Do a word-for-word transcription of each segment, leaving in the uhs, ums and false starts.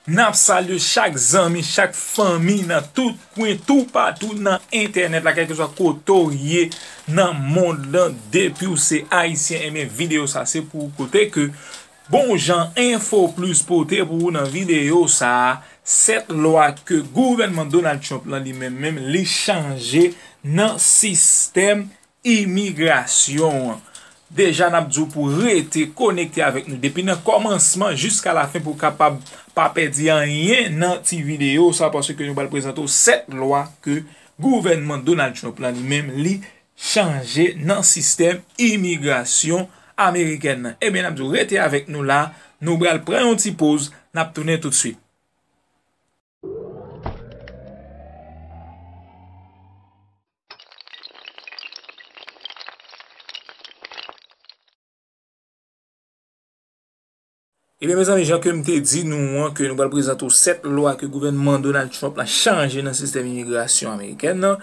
N ap salye chak zanmi, chak fanmi nan tout kwen, toupatou nan entènèt la, kèlkeswa kote w ye nan mond lan, depi w se Ayisyen, ebyen, videyo sa se pou ou. Kote ke bon jan Info Plus pote pou ou nan videyo sa a, sèt lwa ke gouvènman Donald Trump lan li menm menm li chanje nan sistèm imigrasyon an. Deja, n ap di w pou rete konekte avèk nou depi nan kòmansman jiska lafen pou w kapab pa pèdi anyen nan ti videyo sa, paske nou pral prezante w sèt lwa ke gouvènman Donald Trump lan li menm li chanje nan sistèm imigrasyon amerikèn nan. Ebyen, n ap di w rete avèk nou la, nou pral pran yon ti poz, n ap tounen toutswit. Ebyen, mezanmi, jan ke m te di nou an, ke nou pral prezante w sèt lwa ke gouvènman Donald Trump la chanje nan sistèm imigrasyon amerikèn nan.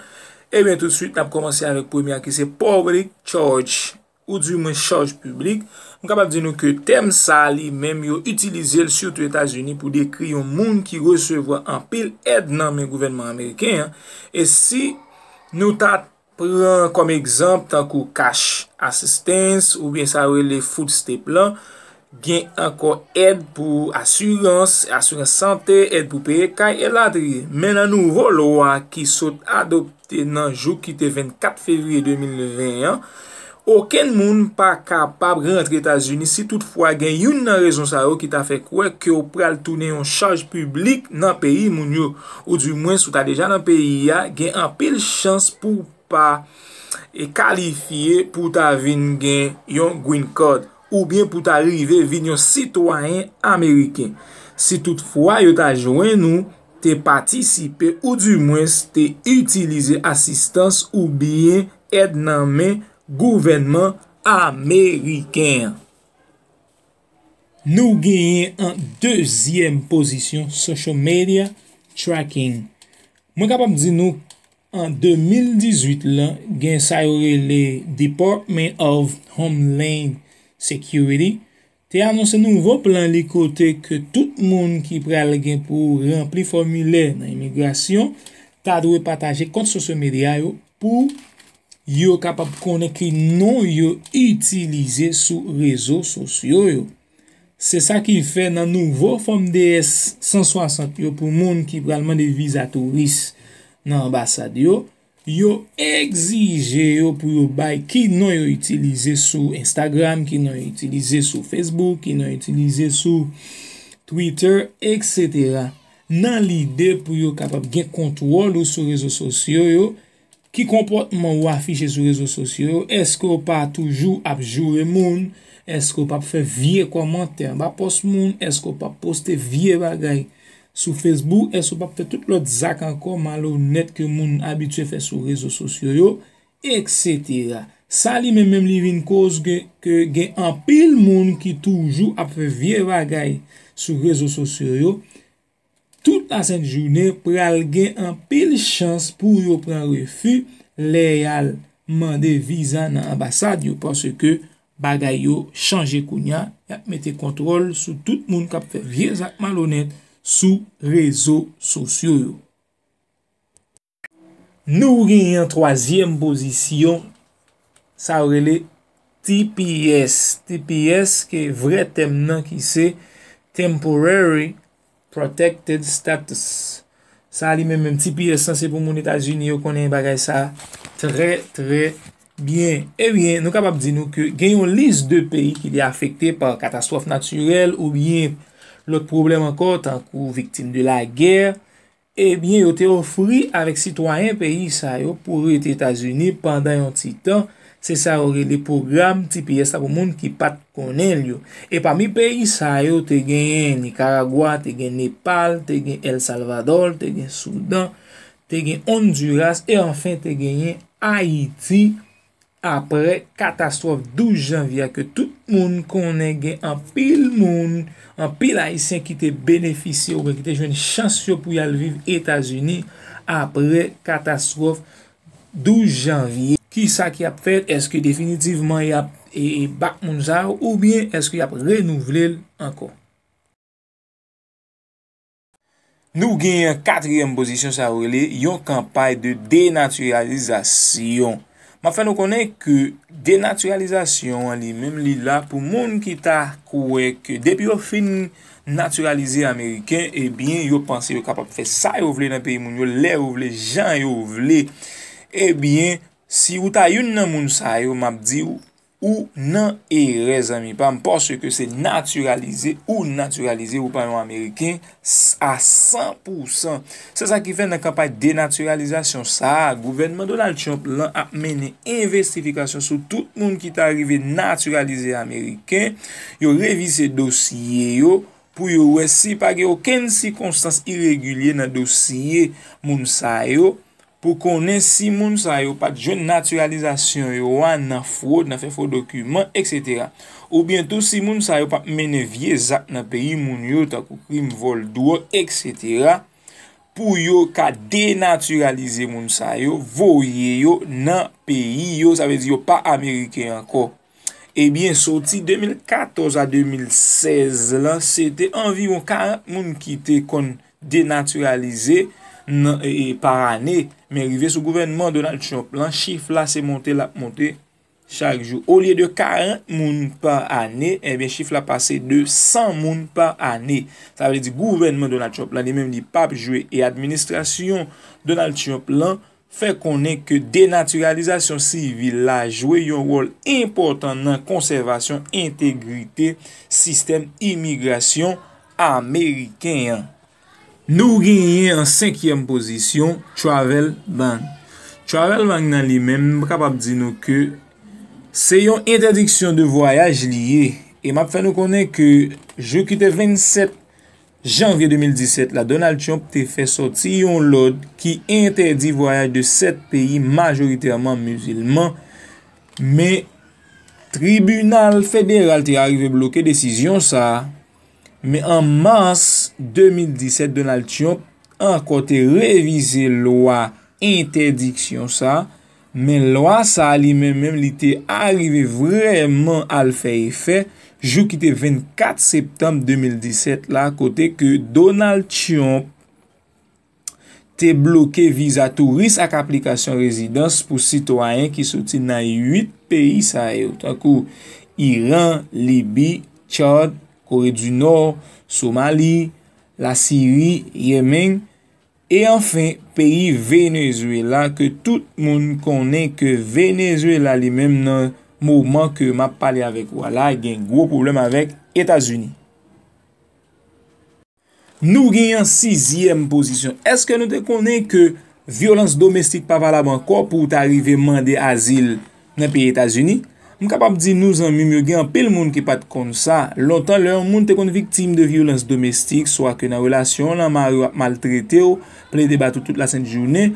Ebyen, toutswit, n ap kòmanse avèk premye a ki se public charge, oudimwen chaj piblik. M kapab di nou ke tèm sa a li menm yo itilize l sitou Etazini pou dekri yon moun ki resevwa anpil èd nan men gouvènman ameriken an. E si nou ta pran kòm egzanp tankou cash assistance oubyen sa yo rele food stamp lan, gen ankò èd pou asirans, asirans sante, èd pou peye kay, elatriye. Men nan nouvo lwa ki sot adopte nan jou ki te vennkat fevriye de mil ven an, okenn moun pa kapab rantre Etazini si toutfwa gen youn nan rezon sa yo ki ta fè kwè ke w pral tounen yon chaj piblik nan peyi moun yo, oudimwens ou ta deja nan peyi a, gen anpil chans pou pa e kalifye pou ta vin gen yon green card oubyen pou ta rive vin yon sitwayen ameriken. Si toutfwa yo ta jwenn ou te patisipe oudimwens te itilize asistans oubyen èd nan men gouvènman ameriken an. Nou genyen an dezyèm pozisyon social media tracking. Mwen kapab di nou, an de mil dizuit lan, gen sa yo rele Department of Homeland Security te anonse nouvo plan li kote ke tout moun ki pral gen pou ranpli fòmilè nan imigrasyon ta dwe pataje kont sosyo medya yo pou yo kapab konnen ki non yo itilize sou rezo sosyo yo. Se sa ki fè nan nouvo fòm D S san swasant yo pou moun ki pral mande viza touris nan anbasad yo, yo egzije yo pou yo bay ki non yo itilize sou Instagram, ki non yo itilize sou Facebook, ki non yo itilize sou Twitter, et cetera. Nan lide pou yo kapab gen kontwòl ou sou rezo sosyo yo, ki konpòtman ou afiche sou rezo sosyo yo? Èske w pa toujou ap joure moun? Èske w p ap fè vye kòmantè anba pòs moun? Èske w p ap poste vye bagay sou Facebook? Èske w p ap fè tout lòt zak ankò malonèt ke moun abitye fè sou rezo sosyo yo, et cetera? Sa li menm menm li vin koz ke, ke gen anpil moun ki toujou ap fè vye bagay sou rezo sosyo yo, tout lasent jounen pral gen anpil chans pou yo pran refi lè y al mande viza nan anbasad yo, paske bagay yo chanje kounye a, y ap mete kontwòl sou tout moun k ap fè vye zak malonèt sou rezo sosyo yo. Nou genyen an twazyèm pozisyon, sa yo rele T P S. T P S ke vrè tèm nan ki se Temporary Protected Status. Sa li menm menm T P S lan se pou moun Etazini yo konnen bagay sa trè, trè byen. Ebyen, nou kapab di nou ke gen yon lis de peyi ki te afekte pa katastwòf natirèl oubyen lòt pwoblèm ankò, tankou viktim de lagè, ebyen, yo te ofri avèk sitwayen peyi sa yo pou rete Etazini pandan yon ti tan. Se sa yo rele pwogram T P S la pou moun ki pa t konnen l yo. E pami peyi sa yo, te genyen Nikaragwa, te gen Nepal, te gen El Salvador, te gen Soudan, te gen Honduras, e anfen te genyen Ayiti. Aprè katastwòf douz janvye a ke tout moun konnen, gen anpil moun, anpil Ayisyen ki te benefisye oubyen ki te jwenn chans yo pou y al viv Etazini aprè katastwòf douz janvye. Kisa ki ap fèt? Èske definitivman y ap, e, e, bak moun sa yo oubyen èske y ap renouvle l ankò? Nou genyen katriyèm pozisyon, sa yo rele yon kanpay de denatiralizasyon. M ap fè nou konnen ke denatiralizasyon an li menm li la pou moun ki ta kwè ke depi yo fin natiralize Ameriken, ebyen, yo panse yo kapab fè sa yo vle nan peyi moun yo, lè yo vle, jan yo vle. Ebyen, si ou ta youn nan moun sa yo, m ap di w, ou nan erè, zanmi pa m, paske se natiralize ou natiralize, ou pa yon Ameriken a san pou san. Se sa ki fè nan kanpay denatiralizasyon sa a, gouvènman Donald Trump lan ap mennen envestifikasyon sou tout moun ki ta rive natiralize Ameriken. Yo revize dosye yo pou yo wè si pa gen okenn sikonstans iregilye nan dosye moun sa yo, pou konnen si moun sa yo pa t jwenn natiralizasyon yo a nan fwod, nan fè fo dokiman, etsetera. Oubyen tou si moun sa yo p ap mennen vye zak nan peyi moun yo, tankou krim, vòl, dwòg, etsetera, pou yo ka denatiralize moun sa yo, voye yo nan peyi yo, sa vle di yo pa Ameriken ankò. Ebyen, soti de mil katòz a de mil sèz lan, se te anviwon karant moun ki te konn denatiralize nan, e, e, pa ane. Men rive sou gouvènman Donald Trump lan, chif la se monte l ap monte chak jou. Olye de karant moun pa ane, ebyen, chif la pase de san moun pa ane. Sa vle di gouvènman Donald Trump lan, li menm, li p ap jwe, e administrasyon Donald Trump lan fè konnen ke denatiralizasyon sivil la jwe yon wòl enpòtan nan konsèvasyon entegrite sistèm imigrasyon ameriken an. Nou genyen an senkyèm pozisyon, travel ban. Travel ban nan li menm, m kapab di nou ke se yon entèdiksyon de vwayaj li ye. E m ap fè nou konnen ke jou ki te vennsèt janvye de mil disèt la, Donald Trump te fè sòti yon lòd ki entèdi vwayaj de sèt peyi majoritèman mizilman. Men, tribinal federal te arive bloke desizyon sa a. Men an mas de mil disèt, Donald Trump ankò te revize lwa entèdiksyon sa a. Men lwa sa a li menm menm li te arive vrèman al fè efè jou ki te vennkat septanm de mil disèt la, kote ke Donald Trump te bloke viza touris ak aplikasyon rezidans pou sitwayen ki soti nan uit peyi sa yo, tankou Iran, Libi, Tchad, Kore di Nò, Somali, Lasiri, Yemen, e anfen, peyi Venezuela, ke tout moun konnen ke Venezuela li menm nan moman ke m ap pale avèk ou a la, gen gwo pwoblèm avèk Etazini. Nou genyen sizyèm pozisyon. Èske nou te konnen ke vyolans domestik pa valab ankò pou w ta rive mande azil nan peyi Etazini? M kapab di nou, zanmi m yo, gen anpil moun ki pa t konn sa. Lontan, lè yon moun te konn viktim de vyolans domestik, swa ke nan relasyon w lan, mari w ap maltrete w, plede bat ou tout lasent jounen,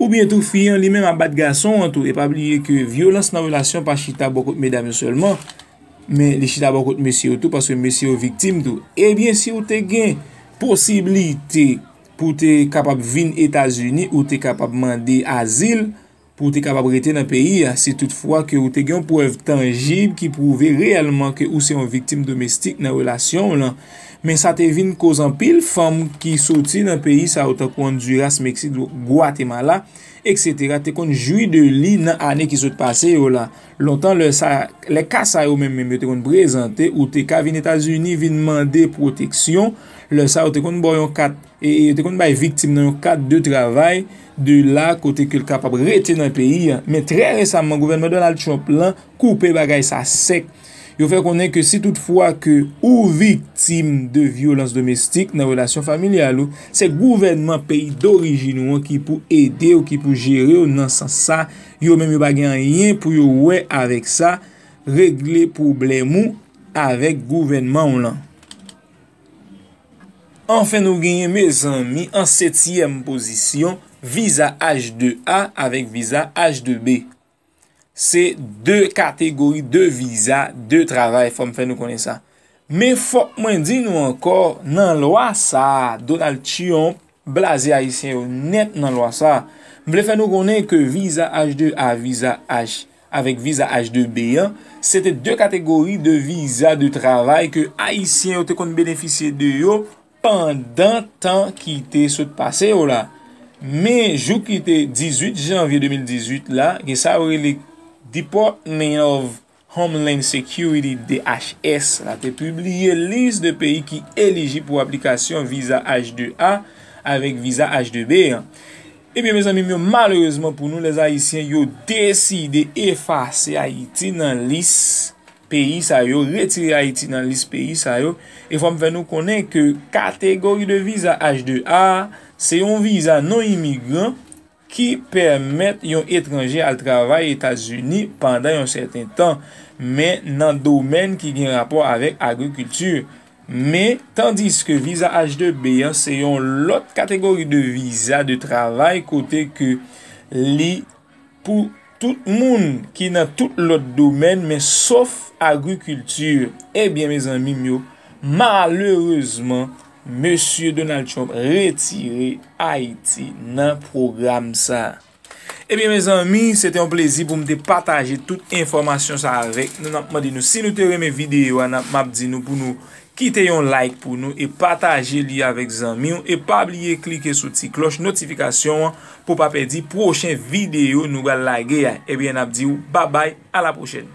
oubyen tou fi an li menm ap bat gason an tou. E pa bliye ke vyolans nan relasyon pa chita bò kot medam yo sèlman, men li chita bò kot mesye yo tou, paske mesye yo viktim tou. Ebyen, si w te gen posiblite pou w te kapab vin Etazini, ou te kapab mande azil, pou w te kapab rete nan peyi a, si toutfwa ke ou te gen yon prèv tanjib ki pwouve reyèlman ke ou se yon viktim domestik nan relasyon w lan. Men sa te vin koz anpil fanm ki soti nan peyi sa yo, tankou Honduras, Meksik, Gwatemala, etsetera, te konn jwi de li nan ane ki sot pase yo la. Lontan, lè sa, lè ka sa yo menm menm yo te konn prezante, ou te ka vin Etazini, vin mande pwoteksyon. Lè sa, yo te konn ba w yon kat, e, e yo te konn bay viktim nan yon kat de travay, de la, kote ke l kapab rete nan peyi a. Men trè resaman, gouvènman Donald Trump lan koupe bagay sa sèk. Yo fè konnen ke si toutfwa ke ou viktim de vyolans domestik nan relasyon familyal ou, se gouvènman peyi dorijin ou an ki pou ede w, ki pou jere w nan sans sa. Yo menm yo pa gen anyen pou yo wè avèk sa, regle pwoblèm ou avèk gouvènman w lan. Anfen, nou genyen, mezanmi, an setyèm pozisyon, viza H de A avèk viza H de B. Se de kategori de viza de travay, fò m fè nou konnen sa. Men fòk mwen di nou ankò, nan lwa sa a, Donald Trump blaze Ayisyen yo nèt nan lwa sa a. M vle fè nou konnen ke viza H de A, viza H avèk viza H de B an, se te de kategori de viza de travay ke Ayisyen yo te konn benefisye de yo pandan tan ki te sot pase yo la. Men jou ki te dizuit janvye de mil dizuit la, gen sa yo rele Department of Homeland Security, D H S, la te pibliye lis de peyi ki elijib pou aplikasyon viza H de A avèk viza H de B an. Ebyen, mezanmi m yo, malerezman pou nou, lèzayisyen yo deside efase Ayiti nan lis peyi sa yo, retire Ayiti nan lis peyi sa yo. E fò m fè nou konnen ke kategori de viza H de A se yon viza non imigran ki pèmèt yon etranje al travay Etazini pandan yon sèten tan, men nan domèn ki gen rapò avèk agrikilti. Men, tandiske viza H de B an se yon lòt kategori de viza de travay kote ke li pou tout moun ki nan tout lòt domèn, men sof agrikilti. Ebyen, mezanmi m yo, malerezman, Mesye Donald Trump retire Ayiti nan pwogram sa. Ebyen, mezanmi, se te yon plezi pou m te pataje tout enfòmasyon sa avèk nou. N ap mande nou, si nou te renmen videyo a, n ap, m ap di nou pou nou kite yon like pou nou e pataje li avèk zanmi w. E pa bliye klike sou ti klòch notifikasyon an pou w pa pèdi pwochen videyo nou pral lage a. Ebyen, n ap di w babay, a la pwochèn.